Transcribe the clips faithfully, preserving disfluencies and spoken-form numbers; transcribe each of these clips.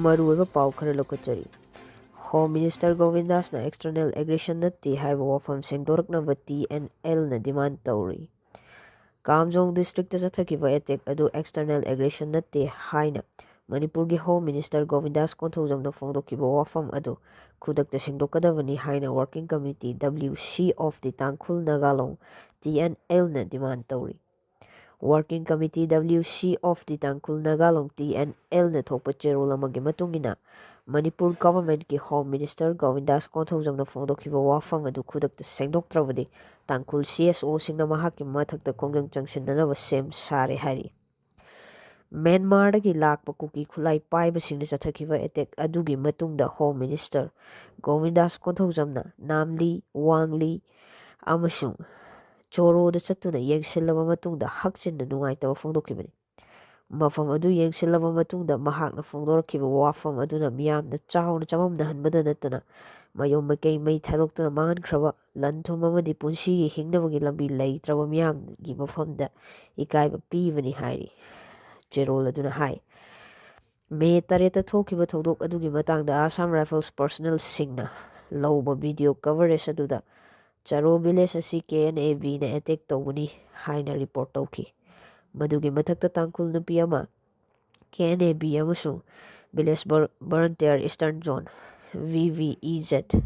ꯃꯔꯨꯑꯣꯏꯕ ꯄꯥꯎ ꯈꯔ ꯂꯧꯈꯠꯆꯔꯤ꯫ Home Minister ꯒꯣꯕꯤꯟꯗꯥꯁꯅ external aggression ꯅꯠꯇꯦ ꯍꯥꯏꯕ ꯋꯥꯐꯝ ꯁꯦꯡꯗꯣꯔꯛꯅꯕ T N L ꯅ demand ꯇꯧꯔꯤ꯫ ꯀꯥꯝꯖꯣꯡ district ꯇ ꯆꯠꯊꯈꯤꯕ attack ꯑꯗꯨ external aggression ꯅꯠꯇꯦ ꯍꯥꯏꯅ ꯃꯅꯤꯄꯨꯔꯒꯤ Home Minister ꯒꯣꯕꯤꯟꯗꯥꯁ ꯀꯣꯟꯊꯧꯖꯝꯅ ꯐꯣꯡꯗꯣꯛꯈꯤꯕ ꯋꯥꯐꯝ ꯑꯗꯨ ꯈꯨꯗꯛꯇ ꯁꯦꯡꯗꯣꯛꯀꯗꯕꯅꯤ ꯍꯥꯏꯅ Working Committee W C of the Tangkhul Naga Long, T N L ꯅ demand ꯇꯧꯔꯤ꯫ Working Committee W C of the Tangkhul Naga Long, T N L ꯅ ꯊꯣꯛꯄ ꯆꯦꯔꯣꯜ ꯑꯃꯒꯤ ꯃꯇꯨꯡ ꯏꯟꯅ, ꯃꯅꯤꯄꯨꯔ government ꯀꯤ Home Minister ꯒꯣꯕꯤꯟꯗꯥꯁ ꯀꯣꯟꯊꯧꯖꯝꯅ ꯐꯣꯡꯗꯣꯛꯈꯤꯕ ꯋꯥꯐꯝ ꯑꯗꯨ ꯈꯨꯗꯛꯇ ꯁꯦꯡꯗꯣꯛꯇ꯭ꯔꯕꯗꯤ ꯇꯥꯡꯈꯨꯜ C S O ꯁꯤꯡꯅ ꯃꯍꯥꯛꯀꯤ ꯃꯊꯛꯇ ꯈꯣꯡꯖꯪ ꯆꯪꯁꯤꯟꯅꯅꯕ ꯁꯦꯝ ꯁꯥꯔꯦ ꯍꯥꯏꯔꯤ꯫ ꯃ꯭ꯌꯥꯟꯃꯥꯔꯗꯒꯤ ꯂꯥꯛꯄ ꯀꯨꯀꯤ ꯈꯨꯠꯂꯥꯏ ꯄꯥꯏꯕꯁꯤꯡꯅ ꯆꯠꯊꯈꯤꯕ attack ꯑꯗꯨꯒꯤ ꯃꯇꯨꯡꯗ Home Minister ꯒꯣꯕꯤꯟꯗꯥꯁ ꯀꯣꯟꯊꯧꯖꯝꯅ ꯅꯥꯝꯂꯤ, ꯋꯥꯡꯂꯤ ꯑꯃꯁꯨꯡ ꯆꯣꯔꯣꯗ ꯆꯠꯇꯨꯅ ꯌꯦꯡꯁꯤꯜꯂꯕ ꯃꯇꯨꯡꯗ ꯍꯛꯆꯤꯟꯅ ꯅꯨꯡꯉꯥꯏꯇꯕ ꯐꯣꯡꯗꯣꯛꯈꯤꯕꯅꯤ꯫ ꯃꯐꯝ ꯑꯗꯨ ꯌꯦꯡꯁꯤꯜꯂꯕ ꯃꯇꯨꯡꯗ ꯃꯍꯥꯛꯅ ꯐꯣꯡꯗꯣꯔꯛꯈꯤꯕ ꯋꯥꯐꯝ ꯑꯗꯨꯅ ꯃꯤꯌꯥꯝꯗ ꯆꯥꯎꯅ ꯆꯃꯝꯅꯍꯟꯕꯗ ꯅꯠꯇꯅ ꯃꯌꯨꯝ ꯃꯀꯩ ꯃꯩ ꯊꯥꯗꯣꯛꯇꯨꯅ ꯃꯥꯡꯍꯟꯈ꯭ꯔꯕ ꯂꯟ ꯊꯨꯝ ꯑꯃꯗꯤ ꯄꯨꯟꯁꯤꯒꯤ ꯍꯤꯡꯅꯕꯒꯤ ꯂꯝꯕꯤ ꯂꯩꯇ꯭ꯔꯕ ꯃꯤꯌꯥꯝꯒꯤ ꯃꯐꯝꯗ ꯏꯀꯥꯏꯕ ꯄꯤꯕꯅꯤ ꯍꯥꯏꯔꯤ꯫ ꯆꯦꯔꯣꯜ ꯑꯗꯨꯅ ꯍꯥꯏ, ꯃꯦ ꯇꯔꯦꯠꯇ ꯊꯣꯛꯈꯤꯕ ꯊꯧꯗꯣꯛ ꯑꯗꯨꯒꯤ ꯃꯇꯥꯡꯗ Assam Rifles personnel ꯁꯤꯡꯅ ꯂꯧꯕ video coverage ꯑꯗꯨꯗ ꯆꯔꯣ village ꯑꯁꯤ K N A B ꯅ attack ꯇꯧꯕꯅꯤ ꯍꯥꯏꯅ report ꯇꯧꯈꯤ꯫ ꯃꯗꯨꯒꯤ ꯃꯊꯛꯇ ꯇꯥꯡꯈꯨꯜ ꯅꯨꯄꯤ ꯑꯃ K N A B ꯑꯃꯁꯨꯡ village vol-, volunteer Eastern Zone, V V E Z,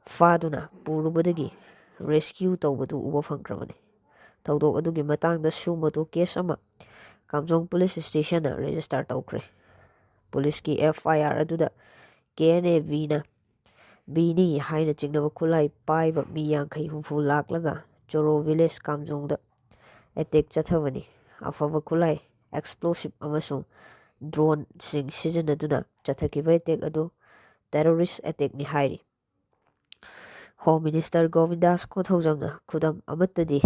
ꯐꯥꯗꯨꯅ ꯄꯨꯔꯨꯕꯗꯒꯤ rescue ꯇꯧꯕꯗꯨ ꯎꯕ ꯐꯪꯈ꯭ꯔꯕꯅꯤ꯫ ꯊꯧꯗꯣꯛ ꯑꯗꯨꯒꯤ ꯃꯇꯥꯡꯗ suo motu case ꯑꯃ ꯀꯥꯝꯖꯣꯡ police station ꯅ register ꯇꯧꯈ꯭ꯔꯦ꯫ ꯄꯨꯂꯤꯁꯀꯤ F I R ꯑꯗꯨꯗ K N A B ꯅ, B ꯅꯤ ꯍꯥꯏꯅ ꯆꯤꯡꯅꯕ ꯈꯨꯠꯂꯥꯏ ꯄꯥꯏꯕ ꯃꯤ ꯌꯥꯡꯈꯩ ꯍꯨꯝꯐꯨ ꯂꯥꯛꯂꯒ ꯆꯣꯔꯣ village ꯀꯥꯝꯖꯣꯡꯗ attack ꯆꯠꯊꯕꯅꯤ꯫ ꯑꯐꯕ ꯈꯨꯠꯂꯥꯏ, explosive ꯑꯃꯁꯨꯡ drone ꯁꯤꯡ ꯁꯤꯖꯤꯟꯅꯗꯨꯅ ꯆꯠꯊꯈꯤꯕ attack ꯑꯗꯨ terrorist attack ꯅꯤ ꯍꯥꯏꯔꯤ꯫ Home Minister ꯒꯣꯕꯤꯟꯗꯥꯁ ꯀꯣꯟꯊꯧꯖꯝꯅ ꯈꯨꯗꯝ ꯑꯃꯠꯇꯗꯤ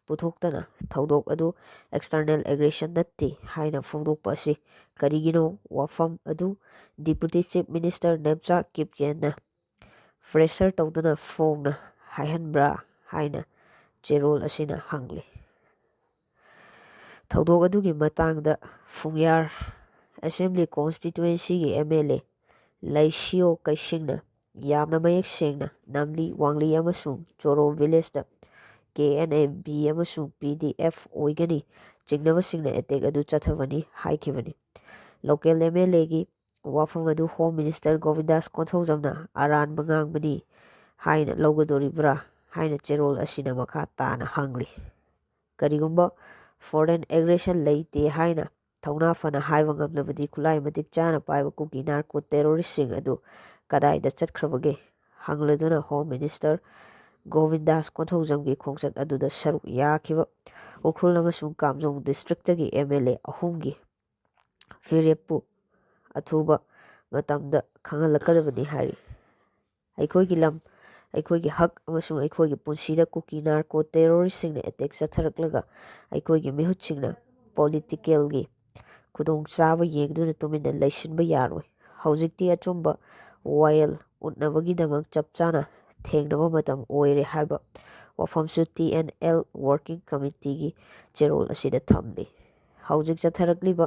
ꯄꯨꯊꯣꯛꯇꯅ ꯊꯧꯗꯣꯛ ꯑꯗꯨ external aggression ꯅꯠꯇꯦ ꯍꯥꯏꯅ ꯐꯣꯡꯗꯣꯛꯄ ꯑꯁꯤ ꯀꯔꯤꯒꯤꯅꯣ? ꯋꯥꯐꯝ ꯑꯗꯨ Deputy Chief Minister Nemcha ꯀꯤꯞꯒꯦꯟꯅ pressure ꯇꯧꯗꯨꯅ ꯐꯣꯡꯅ ꯍꯥꯏꯍꯟꯕ꯭ꯔꯥ ꯍꯥꯏꯅ ꯆꯦꯔꯣꯜ ꯑꯁꯤꯅ ꯍꯪꯂꯤ꯫ ꯊꯧꯗꯣꯛ ꯑꯗꯨꯒꯤ ꯃꯇꯥꯡꯗ ꯐꯨꯡꯌꯥꯔ ꯑꯦꯁꯦꯝꯕ꯭ꯂꯤ ꯀꯣꯟꯁꯇꯤꯇ꯭ꯋꯦꯟꯁꯤꯒꯤ ꯑꯦꯝ ꯑꯦꯜ ꯑꯦ ꯂꯩꯁꯤꯌꯣ ꯀꯩꯁꯤꯡꯅ ꯌꯥꯝꯅ ꯃꯌꯦꯛ ꯁꯦꯡꯅ ꯅꯥꯝꯂꯤ, ꯋꯥꯡꯂꯤ ꯑꯃꯁꯨꯡ ꯆꯣꯔꯣ ꯚꯤꯂꯦꯖꯇ ꯀꯦ ꯑꯦꯟ ꯑꯦꯝ ꯕꯤ ꯑꯃꯁꯨꯡ ꯄꯤ ꯗꯤ ꯑꯦꯐ ꯑꯣꯏꯒꯅꯤ ꯆꯤꯡꯅꯕꯁꯤꯡꯅ ꯑꯦꯇꯦꯛ ꯑꯗꯨ ꯆꯠꯊꯕꯅꯤ ꯍꯥꯏꯈꯤꯕꯅꯤ꯫ ꯂꯣꯀꯦꯜ ꯑꯦꯝ ꯑꯦꯜ ꯑꯦꯒꯤ ꯋꯥꯐꯝ ꯑꯗꯨ ꯍꯣꯝ ꯃꯤꯅꯤꯁꯇꯔ ꯒꯣꯕꯤꯟꯗꯥꯁ ꯀꯣꯟꯊꯧꯖꯝꯅ ꯑꯔꯥꯟꯕ ꯉꯥꯡꯕꯅꯤ ꯍꯥꯏꯅ ꯂꯧꯒꯗꯣꯔꯤꯕ꯭ꯔꯥ ꯍꯥꯏꯅ ꯆꯦꯔꯣꯜ ꯑꯁꯤꯅ ꯃꯈꯥ ꯇꯥꯅ ꯍꯪꯂꯤ꯫ ꯀꯔꯤꯒꯨꯝꯕ ꯐꯣꯔꯦꯟ ꯑꯦꯒ꯭ꯔꯦꯁꯟ ꯂꯩꯇꯦ ꯍꯥꯏꯅ ꯊꯧꯅꯥ ꯐꯅ ꯍꯥꯏꯕ ꯉꯝꯂꯕꯗꯤ ꯈꯨꯠꯂꯥꯏ ꯃꯇꯤꯛ ꯆꯥꯅ ꯄꯥꯏꯕ ꯀꯨꯀꯤ ꯅꯥꯔꯀꯣ ꯇꯦꯔꯣꯔꯤꯁꯁꯤꯡ ꯑꯗꯨ ꯀꯗꯥꯏꯗ ꯆꯠꯈ꯭ꯔꯕꯒꯦ ꯍꯪꯂꯗꯨꯅ ꯍꯣꯝ ꯃꯤꯅꯤꯁꯇꯔ ꯒꯣꯕꯤꯟꯗꯥꯁ ꯀꯣꯟꯊꯧꯖꯝꯒꯤ ꯈꯣꯡꯆꯠ ꯑꯗꯨꯗ ꯁꯔꯨꯛ ꯌꯥꯈꯤꯕ ꯎꯈ꯭ꯔꯨꯜ ꯑꯃꯁꯨꯡ ꯀꯥꯝꯖꯣꯡ ꯗꯤꯁꯇ꯭ꯔꯤꯛꯇꯒꯤ ꯑꯦꯝ ꯑꯦꯜ ꯑꯦ ꯑꯍꯨꯝꯒꯤ ꯐꯤꯔꯦꯞꯄꯨ ꯑꯊꯨꯕ ꯃꯇꯝꯗ ꯈꯪꯍꯜꯂꯛꯀꯗꯕꯅꯤ ꯍꯥꯏꯔꯤ꯫ ꯑꯩꯈꯣꯏꯒꯤ ꯂꯝ, ꯑꯩꯈꯣꯏꯒꯤ ꯍꯛ ꯑꯃꯁꯨꯡ ꯑꯩꯈꯣꯏꯒꯤ ꯄꯨꯟꯁꯤꯗ ꯀꯨꯀꯤ ꯅꯥꯔꯀꯣ ꯇꯦꯔꯣꯔꯤꯁꯁꯤꯡꯅ ꯑꯦꯇꯦꯛ ꯆꯠꯊꯔꯛꯂꯒ ꯑꯩꯈꯣꯏꯒꯤ ꯃꯤꯍꯨꯠꯁꯤꯡꯅ ꯄꯣꯂꯤꯇꯤꯀꯦꯜꯒꯤ ꯈꯨꯗꯣꯡꯆꯥꯕ ꯌꯦꯡꯗꯨꯅ ꯇꯨꯃꯤꯟꯅ ꯂꯩꯁꯤꯟꯕ ꯌꯥꯔꯣꯏ꯫ ꯍꯧꯖꯤꯛꯇꯤ ꯑꯆꯨꯝꯕ ꯋꯥꯌꯦꯜ ꯎꯠꯅꯕꯒꯤꯗꯃꯛ ꯆꯞ ꯆꯥꯅ ꯊꯦꯡꯅꯕ ꯃꯇꯝ ꯑꯣꯏꯔꯦ ꯍꯥꯏꯕ ꯋꯥꯐꯝꯁꯨ ꯇꯤ ꯑꯦꯟ ꯑꯦꯜ ꯋꯥꯔꯀꯤꯡ ꯀꯃꯤꯇꯤꯒꯤ ꯆꯦꯔꯣꯜ ꯑꯁꯤꯗ ꯊꯝꯂꯤ꯫ ꯍꯧꯖꯤꯛ ꯆꯠꯊꯔꯛꯂꯤꯕ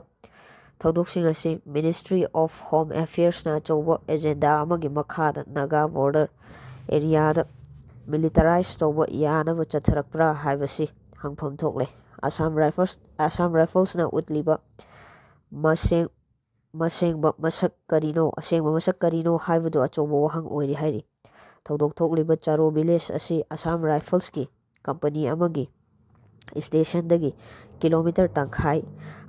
ꯊꯧꯗꯣꯛꯁꯤꯡ ꯑꯁꯤ ꯃꯤꯅꯤꯁꯇ꯭ꯔꯤ ꯑꯣꯐ ꯍꯣꯝ ꯑꯦꯐꯤꯌꯔꯁꯅ ꯑꯆꯧꯕ ꯑꯦꯖꯦꯟꯗꯥ ꯑꯃꯒꯤ ꯃꯈꯥꯗ ꯅꯥꯒꯥ ꯕꯣꯔꯗꯔ ꯑꯦꯔꯤꯌꯥꯗ ꯃꯤꯂꯤꯇꯔꯥꯏꯖ ꯇꯧꯕ ꯌꯥꯅꯕ ꯆꯠꯊꯔꯛꯄ꯭ꯔꯥ ꯍꯥꯏꯕꯁꯤ ꯍꯪꯐꯝ ꯊꯣꯛꯂꯦ꯫ ꯑꯁꯥꯝ ꯔꯥꯏꯐꯜꯁ, ꯑꯁꯥꯝ ꯔꯥꯏꯐꯜꯁꯅ ꯎꯠꯂꯤꯕ ꯃꯁꯦꯡ, ꯃꯁꯦꯡꯕ ꯃꯁꯛ ꯀꯔꯤꯅꯣ, ꯑꯁꯦꯡꯕ ꯃꯁꯛ ꯀꯔꯤꯅꯣ ꯍꯥꯏꯕꯗꯨ ꯑꯆꯧꯕ ꯋꯥꯍꯪ ꯑꯣꯏꯔꯤ ꯍꯥꯏꯔꯤ꯫ ꯊꯧꯗꯣꯛ ꯊꯣꯛꯂꯤꯕ ꯆꯥꯔꯣ ꯚꯤꯂꯦꯖ ꯑꯁꯤ ꯑꯁꯥꯝ ꯔꯥꯏꯐꯜꯁꯀꯤ ꯀꯝꯄꯅꯤ ꯑꯃꯒꯤ ꯁ꯭ꯇꯦꯁꯟꯗꯒꯤ ꯀꯤꯂꯣꯃꯤꯇꯔ ꯇꯪꯈꯥꯏ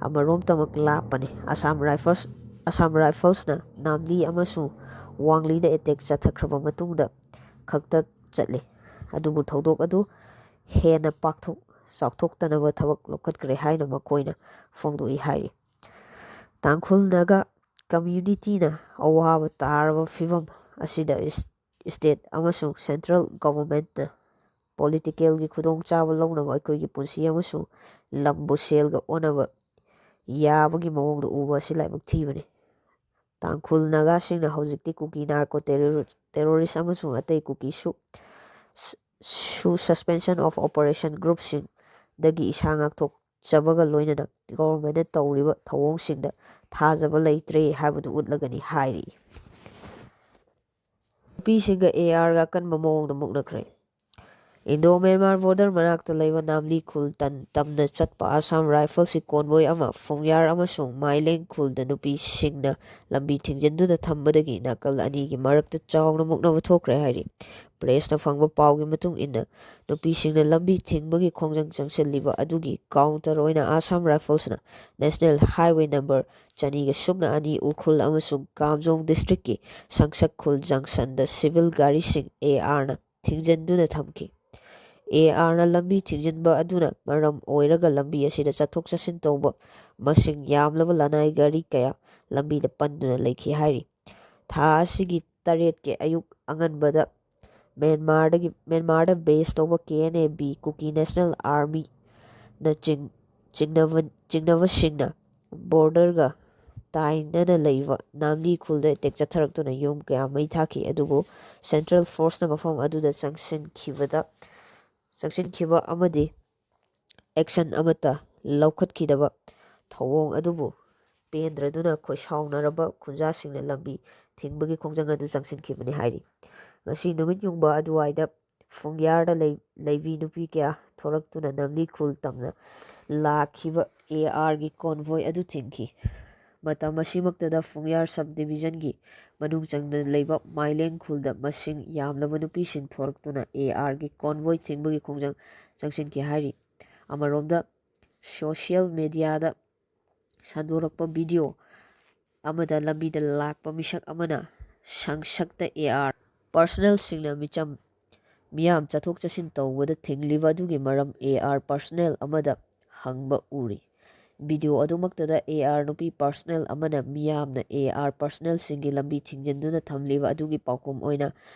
ꯑꯃꯔꯣꯝꯇꯃꯛ ꯂꯥꯞꯄꯅꯤ꯫ ꯑꯁꯥꯝ ꯔꯥꯏꯐꯜꯁ, ꯑꯁꯥꯝ ꯔꯥꯏꯐꯜꯁꯅ ꯅꯥꯝꯂꯤ ꯑꯃꯁꯨꯡ ꯋꯥꯡꯂꯤꯗ ꯑꯦꯇꯦꯛ ꯆꯠꯊꯈ꯭ꯔꯕ ꯃꯇꯨꯡꯗ ꯈꯛꯇ ꯆꯠꯂꯤ꯫ ꯑꯗꯨꯕꯨ ꯊꯧꯗꯣꯛ ꯑꯗꯨ ꯍꯦꯟꯅ ꯄꯥꯛꯊꯣꯛ ꯆꯥꯎꯊꯣꯛꯇꯅꯕ ꯊꯕꯛ ꯂꯧꯈꯠꯈ꯭ꯔꯦ ꯍꯥꯏꯅ ꯃꯈꯣꯏꯅ ꯐꯣꯡꯗꯣꯛꯏ ꯍꯥꯏꯔꯤ꯫ ꯇꯥꯡꯈꯨꯜ ꯅꯥꯒꯥ ꯀꯝꯃ꯭ꯌꯨꯅꯤꯇꯤꯅ ꯑꯋꯥꯕ ꯇꯥꯔꯕ ꯐꯤꯕꯝ ꯑꯁꯤꯗ ꯏꯁ-, ꯁ꯭ꯇꯦꯠ ꯑꯃꯁꯨꯡ ꯁꯦꯟꯇ꯭ꯔꯦꯜ ꯒꯚꯔꯟꯃꯦꯟꯠꯅ ꯄꯣꯂꯤꯇꯤꯀꯦꯜꯒꯤ ꯈꯨꯗꯣꯡꯆꯥꯕ ꯂꯧꯅꯕ ꯑꯩꯈꯣꯏꯒꯤ ꯄꯨꯟꯁꯤ ꯑꯃꯁꯨꯡ ꯂꯝꯕꯨ ꯁꯦꯜꯒ ꯑꯣꯟꯅꯕ ꯌꯥꯕꯒꯤ ꯃꯑꯣꯡꯗ ꯎꯕ ꯑꯁꯤ ꯂꯥꯏꯕꯛ ꯊꯤꯕꯅꯤ꯫ ꯇꯥꯡꯈꯨꯜ ꯅꯥꯒꯥꯁꯤꯡꯅ ꯍꯧꯖꯤꯛꯇꯤ ꯀꯨꯀꯤ ꯅꯥꯔꯀꯣ ꯇꯦꯔꯣꯔꯤ-, ꯇꯦꯔꯣꯔꯤꯁ ꯑꯃꯁꯨꯡ ꯑꯇꯩ ꯀꯨꯀꯤꯁꯨ ꯁ-, ꯁꯨ ꯁꯁꯄꯦꯟꯁꯟ ꯑꯣꯐ ꯑꯣꯄꯔꯦꯁꯟ ꯒ꯭ꯔꯨꯞꯁꯤꯡꯗꯒꯤ ꯏꯁꯥ ꯉꯥꯛꯊꯣꯛ-, ꯆꯕꯒ ꯂꯣꯏꯅꯅ ꯒꯣꯚꯔꯟꯃꯦꯟꯠꯅ ꯇꯧꯔꯤꯕ ꯊꯧꯑꯣꯡꯁꯤꯡꯗ ꯊꯥꯖꯕ ꯂꯩꯇ꯭ꯔꯦ ꯍꯥꯏꯕꯗꯨ ꯎꯠꯂꯒꯅꯤ ꯍꯥꯏꯔꯤ꯫ ꯅꯨꯄꯤꯁꯤꯡꯒ ꯑꯦ ꯑꯥꯔꯒ ꯑꯀꯟꯕ ꯃꯑꯣꯡꯗ ꯃꯨꯛꯅꯈ꯭ꯔꯦ꯫ ꯏꯟꯗꯣ ꯃ꯭ꯌꯥꯟꯃꯥꯔ ꯕꯣꯔꯗꯔ ꯃꯅꯥꯛꯇ ꯂꯩꯕ ꯅꯥꯝꯂꯤ ꯈꯨꯜ ꯇꯝꯅ ꯆꯠꯄ ꯑꯁꯥꯝ ꯔꯥꯏꯐꯜꯁꯀꯤ ꯀꯣꯟꯕꯣꯏ ꯑꯃ ꯐꯨꯡꯌꯥꯔ ꯑꯃꯁꯨꯡ ꯃꯥꯏꯂꯦꯡ ꯈꯨꯜꯗ ꯅꯨꯄꯤꯁꯤꯡꯅ ꯂꯝꯕꯤ ꯊꯤꯡꯖꯤꯟꯗꯨꯅ ꯊꯝꯕꯗꯒꯤ ꯅꯥꯀꯜ ꯑꯅꯤꯒꯤ ꯃꯔꯛꯇ ꯆꯥꯎꯅ ꯃꯨꯛꯅꯕ ꯊꯣꯛꯈ꯭ꯔꯦ ꯍꯥꯏꯔꯤ꯫ ꯄ꯭ꯔꯦꯁꯅ ꯐꯪꯕ ꯄꯥꯎꯒꯤ ꯃꯇꯨꯡ ꯏꯟꯅ, ꯅꯨꯄꯤꯁꯤꯡꯅ ꯂꯝꯕꯤ ꯊꯤꯡꯕꯒꯤ ꯈꯣꯡꯖꯪ ꯆꯪꯁꯤꯜꯂꯤꯕ ꯑꯗꯨꯒꯤ ꯀꯥꯎꯟꯇꯔ ꯑꯣꯏꯅ ꯑꯁꯥꯝ ꯔꯥꯏꯐꯜꯁꯅ ꯅꯦꯁꯅꯦꯜ ꯍꯥꯏꯋꯦ ꯅꯝꯕꯔ ꯆꯅꯤꯒ ꯁꯨꯞꯅ ꯑꯅꯤ ꯎꯈ꯭ꯔꯨꯜ ꯑꯃꯁꯨꯡ ꯀꯥꯝꯖꯣꯡ ꯗꯤꯁꯇ꯭ꯔꯤꯛꯀꯤ ꯁꯪꯁꯛ ꯈꯨꯜ ꯖꯪꯁꯟꯗ ꯁꯤꯚꯤꯜ ꯒꯥꯔꯤꯁꯤꯡ ꯑꯦ ꯑꯥꯔꯅ ꯊꯤꯡꯖꯤꯟꯗꯨꯅ ꯊꯝꯈꯤ꯫ ꯑꯦ ꯑꯥꯔꯅ ꯂꯝꯕꯤ ꯊꯤꯡꯖꯤꯟꯕ ꯑꯗꯨꯅ ꯃꯔꯝ ꯑꯣꯏꯔꯒ ꯂꯝꯕꯤ ꯑꯁꯤꯗ ꯆꯠꯊꯣꯛ ꯆꯠꯁꯤꯟ ꯇꯧꯕ ꯃꯁꯤꯡ ꯌꯥꯝꯂꯕ ꯂꯅꯥꯏ ꯒꯥꯔꯤ ꯀꯌꯥ ꯂꯝꯕꯤꯗ ꯄꯟꯗꯨꯅ ꯂꯩꯈꯤ ꯍꯥꯏꯔꯤ꯫ ꯊꯥ ꯑꯁꯤꯒꯤ ꯇꯔꯦꯠꯀꯤ ꯑꯌꯨꯛ ꯑꯉꯟꯕꯗ ꯃ꯭ꯌꯥꯟꯃꯥꯔꯗꯒꯤ, ꯃ꯭ꯌꯥꯟꯃꯥꯔꯗ ꯕꯦꯁ ꯇꯧꯕ K N A B, Kuki national ꯑꯥꯔꯃꯤꯅ ꯆꯤꯡ-, ꯆꯤꯡꯅꯕ-, ꯆꯤꯡꯅꯕꯁꯤꯡꯅ ꯕꯣꯔꯗꯔꯒ ꯇꯥꯏꯅꯅ ꯂꯩꯕ ꯅꯥꯝꯂꯤ ꯈꯨꯜꯗ ꯑꯦꯇꯦꯛ ꯆꯠꯊꯔꯛꯇꯨꯅ ꯌꯨꯝ ꯀꯌꯥ ꯃꯩ ꯊꯥꯈꯤ꯫ ꯑꯗꯨꯕꯨ ꯁꯦꯟꯇ꯭ꯔꯦꯜ ꯐꯣꯔꯁꯅ ꯃꯐꯝ ꯑꯗꯨꯗ ꯆꯪꯁꯤꯟꯈꯤꯕꯗ, ꯆꯪꯁꯤꯟꯈꯤꯕ ꯑꯃꯗꯤ ꯑꯦꯛꯁꯟ ꯑꯃꯠꯇ ꯂꯧꯈꯠꯈꯤꯗꯕ ꯊꯧꯑꯣꯡ ꯑꯗꯨꯕꯨ ꯄꯦꯟꯗ꯭ꯔꯗꯨꯅ ꯈꯣꯏꯁꯥꯎꯅꯔꯕ ꯈꯨꯟꯖꯥꯁꯤꯡꯅ ꯂꯝꯕꯤ ꯊꯤꯡꯕꯒꯤ ꯈꯣꯡꯖꯪ ꯑꯗꯨ ꯆꯪꯁꯤꯟꯈꯤꯕꯅꯤ ꯍꯥꯏꯔꯤ꯫ ꯉꯁꯤ ꯅꯨꯃꯤꯠ ꯌꯨꯡꯕ ꯑꯗꯨꯋꯥꯏꯗ ꯐꯨꯡꯌꯥꯔꯗ ꯂꯩ-, ꯂꯩꯕꯤ ꯅꯨꯄꯤ ꯀꯌꯥ ꯊꯣꯔꯛꯇꯨꯅ ꯅꯝꯂꯤ ꯈꯨꯜ ꯇꯝꯅ ꯂꯥꯛꯈꯤꯕ ꯑꯦ ꯑꯥꯔꯒꯤ ꯀꯣꯟꯚꯣꯏ ꯑꯗꯨ ꯊꯤꯡꯈꯤ꯫ ꯃꯇꯝ ꯑꯁꯤꯃꯛꯇꯗ ꯐꯨꯡꯌꯥꯔ ꯁꯕ ꯗꯤꯕꯤꯖꯟꯒꯤ ꯃꯅꯨꯡ ꯆꯪꯗꯨꯅ ꯂꯩꯕ ꯃꯥꯏꯂꯦꯡ ꯈꯨꯜꯗ ꯃꯁꯤꯡ ꯌꯥꯝꯂꯕ ꯅꯨꯄꯤꯁꯤꯡ ꯊꯣꯔꯛꯇꯨꯅ ꯑꯦ ꯑꯥꯔꯒꯤ ꯀꯣꯟꯚꯣꯏ ꯊꯤꯡꯕꯒꯤ ꯈꯣꯡꯖꯪ ꯆꯪꯁꯤꯟꯈꯤ ꯍꯥꯏꯔꯤ꯫ ꯑꯃꯔꯣꯝꯗ, ꯁꯣꯁꯤꯌꯦꯜ ꯃꯦꯗꯤꯌꯥꯗ ꯁꯟꯗꯣꯔꯛꯄ ꯚꯤꯗꯤꯑꯣ ꯑꯃꯗ ꯂꯝꯕꯤꯗ ꯂꯥꯛꯄ ꯃꯤꯁꯛ ꯑꯃꯅ ꯁꯪꯁꯛꯇ ꯑꯦ ꯑꯥꯔ ꯄꯔꯁꯅꯦꯜꯁꯤꯡꯅ ꯃꯤꯆꯝ ꯃꯤꯌꯥꯝ ꯆꯠꯊꯣꯛ ꯆꯠꯁꯤꯟ ꯇꯧꯕꯗ ꯊꯤꯡꯂꯤꯕ ꯑꯗꯨꯒꯤ ꯃꯔꯝ ꯑꯦ ꯑꯥꯔ ꯄꯔꯁꯅꯦꯜ ꯑꯃꯗ ꯍꯪꯕ ꯎꯔꯤ꯫ ꯚꯤꯗꯤꯑꯣ ꯑꯗꯨꯃꯛꯇꯗ ꯑꯦ ꯑꯥꯔ ꯅꯨꯄꯤ ꯄꯔꯁꯅꯦꯜ ꯑꯃꯅ ꯃꯤꯌꯥꯝꯅ ꯑꯦ ꯑꯥꯔ ꯄꯔꯁꯅꯦꯜꯁꯤꯡꯒꯤ ꯂꯝꯕꯤ ꯊꯤꯡꯖꯤꯟꯗꯨꯅ ꯊꯝꯂꯤꯕ ꯑꯗꯨꯒꯤ ꯄꯥꯎꯈꯨꯝ ꯑꯣꯏꯅ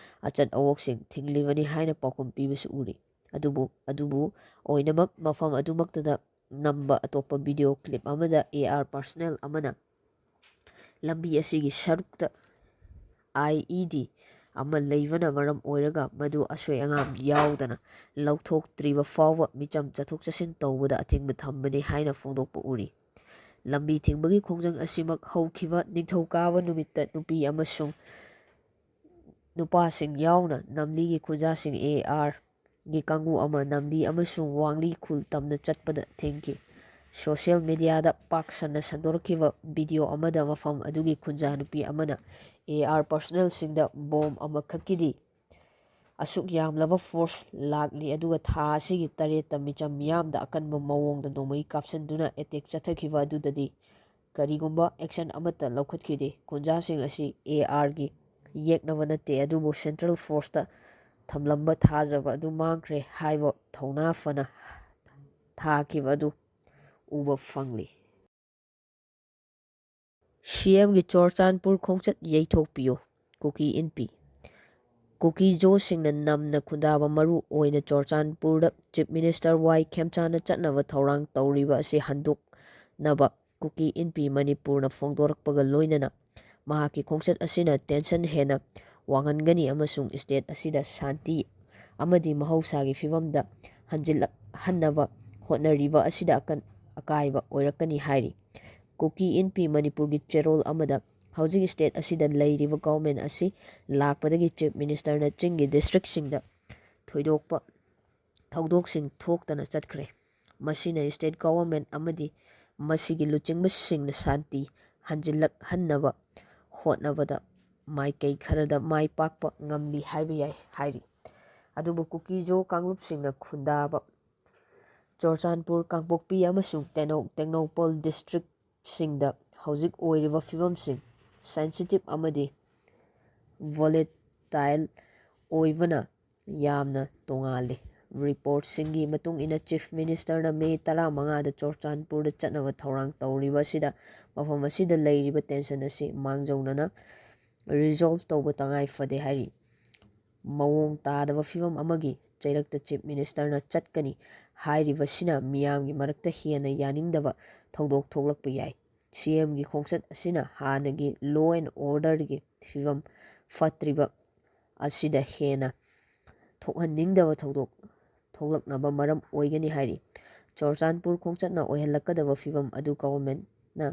ꯑꯆꯠ ꯑꯋꯣꯛꯁꯤꯡ ꯊꯤꯡꯂꯤꯕꯅꯤ ꯍꯥꯏꯅ ꯄꯥꯎꯈꯨꯝ ꯄꯤꯕꯁꯨ ꯎꯔꯤ꯫ ꯑꯗꯨꯕꯨ, ꯑꯗꯨꯕꯨ ꯑꯣꯏꯅꯃꯛ, ꯃꯐꯝ ꯑꯗꯨꯃꯛꯇꯗ ꯅꯝꯕ ꯑꯇꯣꯞꯄ ꯚꯤꯗꯤꯑꯣ ꯀ꯭ꯂꯤꯞ ꯑꯃꯗ ꯑꯦ ꯑꯥꯔ ꯄꯔꯁꯅꯦꯜ ꯑꯃꯅ ꯂꯝꯕꯤ ꯑꯁꯤꯒꯤ ꯁꯔꯨꯛꯇ ꯑꯥꯏ ꯏ ꯗꯤ ꯑꯃ ꯂꯩꯕꯅ ꯃꯔꯝ ꯑꯣꯏꯔꯒ ꯃꯗꯨ ꯑꯁꯣꯏ ꯑꯉꯥꯝ ꯌꯥꯎꯗꯅ ꯂꯧꯊꯣꯛꯇ꯭ꯔꯤꯕ ꯐꯥꯎꯕ ꯃꯤꯆꯝ ꯆꯠꯊꯣꯛ ꯆꯠꯁꯤꯟ ꯇꯧꯕꯗ ꯑꯊꯤꯡꯕ ꯊꯝꯕꯅꯤ ꯍꯥꯏꯅ ꯐꯣꯡꯗꯣꯛꯄ ꯎꯔꯤ꯫ ꯂꯝꯕꯤ ꯊꯤꯡꯕꯒꯤ ꯈꯣꯡꯖꯪ ꯑꯁꯤꯃꯛ ꯍꯧꯈꯤꯕ ꯅꯤꯡꯊꯧꯀꯥꯕ ꯅꯨꯃꯤꯠꯇ ꯅꯨꯄꯤ ꯑꯃꯁꯨꯡ ꯅꯨꯄꯥꯁꯤꯡ ꯌꯥꯎꯅ ꯅꯝꯂꯤꯒꯤ ꯈꯨꯟꯖꯥꯁꯤꯡ ꯑꯦ ꯑꯥꯔ ꯒꯤ ꯀꯥꯡꯕꯨ ꯑꯃ ꯅꯝꯂꯤ ꯑꯃꯁꯨꯡ ꯋꯥꯡꯂꯤ ꯈꯨꯜ ꯇꯝꯅ ꯆꯠꯄꯗ ꯊꯤꯡꯈꯤ꯫ ꯁꯣꯁꯤꯌꯦꯜ ꯃꯤꯗꯤꯌꯥꯗ ꯄꯥꯛ ꯁꯟꯅ ꯁꯟꯗꯣꯔꯛꯈꯤꯕ ꯚꯤꯗꯤꯑꯣ ꯑꯃꯗ ꯃꯐꯝ ꯑꯗꯨꯒꯤ ꯈꯨꯟꯖꯥ ꯅꯨꯄꯤ ꯑꯃꯅ ꯑꯦ ꯑꯥꯔ ꯄꯔꯁꯅꯦꯜꯁꯤꯡꯗ ꯕꯣꯝ ꯑꯃꯈꯛꯀꯤꯗꯤ ꯑꯁꯨꯛ ꯌꯥꯝꯂꯕ ꯐꯣꯔꯁ ꯂꯥꯛꯂꯤ, ꯑꯗꯨꯒ ꯊꯥ ꯑꯁꯤꯒꯤ ꯇꯔꯦꯠꯇ ꯃꯤꯆꯝ ꯃꯤꯌꯥꯝꯗ ꯑꯀꯟꯕ ꯃꯑꯣꯡꯗ ꯅꯣꯡꯃꯩ ꯀꯥꯞꯁꯤꯟꯗꯨꯅ ꯑꯦꯇꯦꯛ ꯆꯠꯊꯈꯤꯕ ꯑꯗꯨꯗꯗꯤ ꯀꯔꯤꯒꯨꯝꯕ ꯑꯦꯛꯁꯟ ꯑꯃꯠꯇ ꯂꯧꯈꯠꯈꯤꯗꯦ꯫ ꯈꯨꯟꯖꯥꯁꯤꯡ ꯑꯁꯤ ꯑꯦ ꯑꯥꯔꯒꯤ ꯌꯦꯛꯅꯕ ꯅꯠꯇꯦ, ꯑꯗꯨꯕꯨ ꯁꯦꯟꯇ꯭ꯔꯦꯜ ꯐꯣꯔꯁꯇ ꯊꯝꯂꯝꯕ ꯊꯥꯖꯕ ꯑꯗꯨ ꯃꯥꯡꯈ꯭ꯔꯦ ꯍꯥꯏꯕ ꯊꯧꯅꯥ ꯐꯅ ꯊꯥꯈꯤꯕ ꯑꯗꯨ ꯎꯕ ꯐꯪꯂꯤ꯫ ꯁꯤ ꯑꯦꯝꯒꯤ ꯆꯨꯔꯆꯥꯟꯄꯨꯔ ꯈꯣꯡꯆꯠ ꯌꯩꯊꯣꯛꯄꯤꯌꯨ, ꯀꯨꯀꯤ ꯏꯟꯄꯤ꯫ ꯀꯨꯀꯤ ꯖꯣꯁꯤꯡꯅ ꯅꯝꯅ ꯈꯨꯟꯗꯥꯕ, ꯃꯔꯨ ꯑꯣꯏꯅ ꯆꯨꯔꯆꯥꯟꯄꯨꯔꯗ ꯆꯤꯐ ꯃꯤꯅꯤꯁꯇꯔ ꯋꯥꯏ ꯈꯦꯝꯆꯥꯟꯅ ꯆꯠꯅꯕ ꯊꯧꯔꯥꯡ ꯇꯧꯔꯤꯕ ꯑꯁꯤ ꯍꯟꯗꯣꯛꯅꯕ ꯀꯨꯀꯤ ꯏꯟꯄꯤ ꯃꯅꯤꯄꯨꯔꯅ ꯐꯣꯡꯗꯣꯔꯛꯄꯒ ꯂꯣꯏꯅꯅ ꯃꯍꯥꯛꯀꯤ ꯈꯣꯡꯆꯠ ꯑꯁꯤꯅ ꯇꯦꯟꯁꯟ ꯍꯦꯟꯅ ꯋꯥꯡꯍꯟꯒꯅꯤ ꯑꯃꯁꯨꯡ ꯁ꯭ꯇꯦꯠ ꯑꯁꯤꯗ ꯁꯥꯟꯇꯤ ꯑꯃꯗꯤ ꯃꯍꯧꯁꯥꯒꯤ ꯐꯤꯕꯝꯗ ꯍꯟꯖꯤꯜꯂꯛꯍꯟꯅꯕ ꯍꯣꯠꯅꯔꯤꯕ ꯑꯁꯤꯗ ꯑꯀꯟ ꯑꯀꯥꯏꯕ ꯑꯣꯏꯔꯛꯀꯅꯤ ꯍꯥꯏꯔꯤ꯫ ꯀꯨꯀꯤ ꯏꯟꯄꯤ ꯃꯅꯤꯄꯨꯔꯒꯤ ꯆꯦꯔꯣꯜ ꯑꯃꯗ ꯍꯧꯖꯤꯛ ꯁ꯭ꯇꯦꯠ ꯑꯁꯤꯗ ꯂꯩꯔꯤꯕ ꯒꯣꯚꯔꯟꯃꯦꯟꯠ ꯑꯁꯤ ꯂꯥꯛꯄꯗꯒꯤ ꯆꯤꯐ ꯃꯤꯅꯤꯁꯇꯔꯅ ꯆꯤꯡꯒꯤ ꯗꯤꯁꯇ꯭ꯔꯤꯛꯁꯤꯡꯗ ꯊꯣꯏꯗꯣꯛꯄ ꯊꯧꯗꯣꯛꯁꯤꯡ ꯊꯣꯛꯇꯅ ꯆꯠꯈ꯭ꯔꯦ꯫ ꯃꯁꯤꯅ ꯁ꯭ꯇꯦꯠ ꯒꯣꯚꯔꯟꯃꯦꯟꯠ ꯑꯃꯗꯤ ꯃꯁꯤꯒꯤ ꯂꯨꯆꯤꯡꯕꯁꯤꯡꯅ ꯁꯥꯟꯇꯤ ꯍꯟꯖꯤꯜꯂꯛꯍꯟꯅꯕ ꯍꯣꯠꯅꯕꯗ ꯃꯥꯏꯀꯩ ꯈꯔꯗ ꯃꯥꯏ ꯄꯥꯛꯄ ꯉꯝꯂꯤ ꯍꯥꯏꯕ ꯌꯥꯏ ꯍꯥꯏꯔꯤ꯫ ꯑꯗꯨꯕꯨ ꯀꯨꯀꯤ ꯖꯣ ꯀꯥꯡꯂꯨꯞꯁꯤꯡꯅ ꯈꯨꯟꯗꯥꯕ ꯆꯨꯔꯆꯥꯟꯄꯨꯔ, ꯀꯥꯡꯄꯣꯛꯄꯤ ꯑꯃꯁꯨꯡ ꯇꯦꯡꯅꯧ-, ꯇꯦꯡꯅꯧꯄꯜ ꯗꯤꯁꯇ꯭ꯔꯤꯛꯁꯤꯡꯗ ꯍꯧꯖꯤꯛ ꯑꯣꯏꯔꯤꯕ ꯐꯤꯕꯝꯁꯤꯡ ꯁꯦꯟꯁꯤꯇꯤꯚ ꯑꯃꯗꯤ ꯚꯣꯂꯦꯇꯥꯏꯜ ꯑꯣꯏꯕꯅ ꯌꯥꯝꯅ ꯇꯣꯉꯥꯜꯂꯤ꯫ ꯔꯤꯄꯣꯔꯠꯁꯤꯡꯒꯤ ꯃꯇꯨꯡ ꯏꯟꯅ ꯆꯤꯐ ꯃꯤꯅꯤꯁꯇꯔꯅ ꯃꯦ ꯇꯔꯥꯃꯉꯥꯗ ꯆꯨꯔꯆꯥꯟꯄꯨꯔꯗ ꯆꯠꯅꯕ ꯊꯧꯔꯥꯡ ꯇꯧꯔꯤꯕ ꯑꯁꯤꯗ ꯃꯐꯝ ꯑꯁꯤꯗ ꯂꯩꯔꯤꯕ ꯇꯦꯟꯁꯟ ꯑꯁꯤ ꯃꯥꯡꯖꯧꯅꯅ ꯔꯤꯖꯣꯜꯚ ꯇꯧꯕ ꯇꯉꯥꯏ ꯐꯗꯦ ꯍꯥꯏꯔꯤ꯫ ꯃꯑꯣꯡ ꯇꯥꯗꯕ ꯐꯤꯕꯝ ꯑꯃꯒꯤ ꯆꯩꯔꯛꯇ ꯆꯤꯐ ꯃꯤꯅꯤꯁꯇꯔꯅ ꯆꯠꯀꯅꯤ ꯍꯥꯏꯔꯤꯕꯁꯤꯅ ꯃꯤꯌꯥꯝꯒꯤ ꯃꯔꯛꯇ ꯍꯦꯟꯅ ꯌꯥꯅꯤꯡꯗꯕ ꯊꯧꯗꯣꯛ ꯊꯣꯛꯂꯛꯄ ꯌꯥꯏ꯫ ꯁꯤ ꯑꯦꯝꯒꯤ ꯈꯣꯡꯆꯠ ꯑꯁꯤꯅ ꯍꯥꯟꯅꯒꯤ ꯂꯣ ꯑꯦꯟ ꯑꯣꯔꯗꯔꯒꯤ ꯐꯤꯕꯝ ꯐꯠꯇ꯭ꯔꯤꯕ ꯑꯁꯤꯗ ꯍꯦꯟꯅ ꯊꯣꯛꯍꯟꯅꯤꯡꯗꯕ ꯊꯧꯗꯣꯛ ꯊꯣꯛꯂꯛꯅꯕ ꯃꯔꯝ ꯑꯣꯏꯒꯅꯤ ꯍꯥꯏꯔꯤ꯫ ꯆꯨꯔꯆꯥꯟꯄꯨꯔ ꯈꯣꯡꯆꯠꯅ ꯑꯣꯏꯍꯜꯂꯛꯀꯗꯕ ꯐꯤꯕꯝ ꯑꯗꯨ ꯒꯚꯔꯟꯃꯦꯟꯠꯅ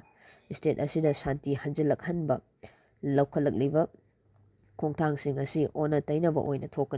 ꯁ꯭ꯇꯦꯠ ꯑꯁꯤꯗ ꯁꯥꯟꯇꯤ ꯍꯟꯖꯤꯜꯂꯛꯍꯟꯕ ꯂꯧꯈꯠꯂꯛꯂꯤꯕ ꯈꯣꯡꯊꯥꯡꯁꯤꯡ ꯑꯁꯤ ꯑꯣꯟꯅ ꯇꯩꯅꯕ ꯑꯣꯏꯅ ꯊꯣꯛꯀꯅꯤ꯫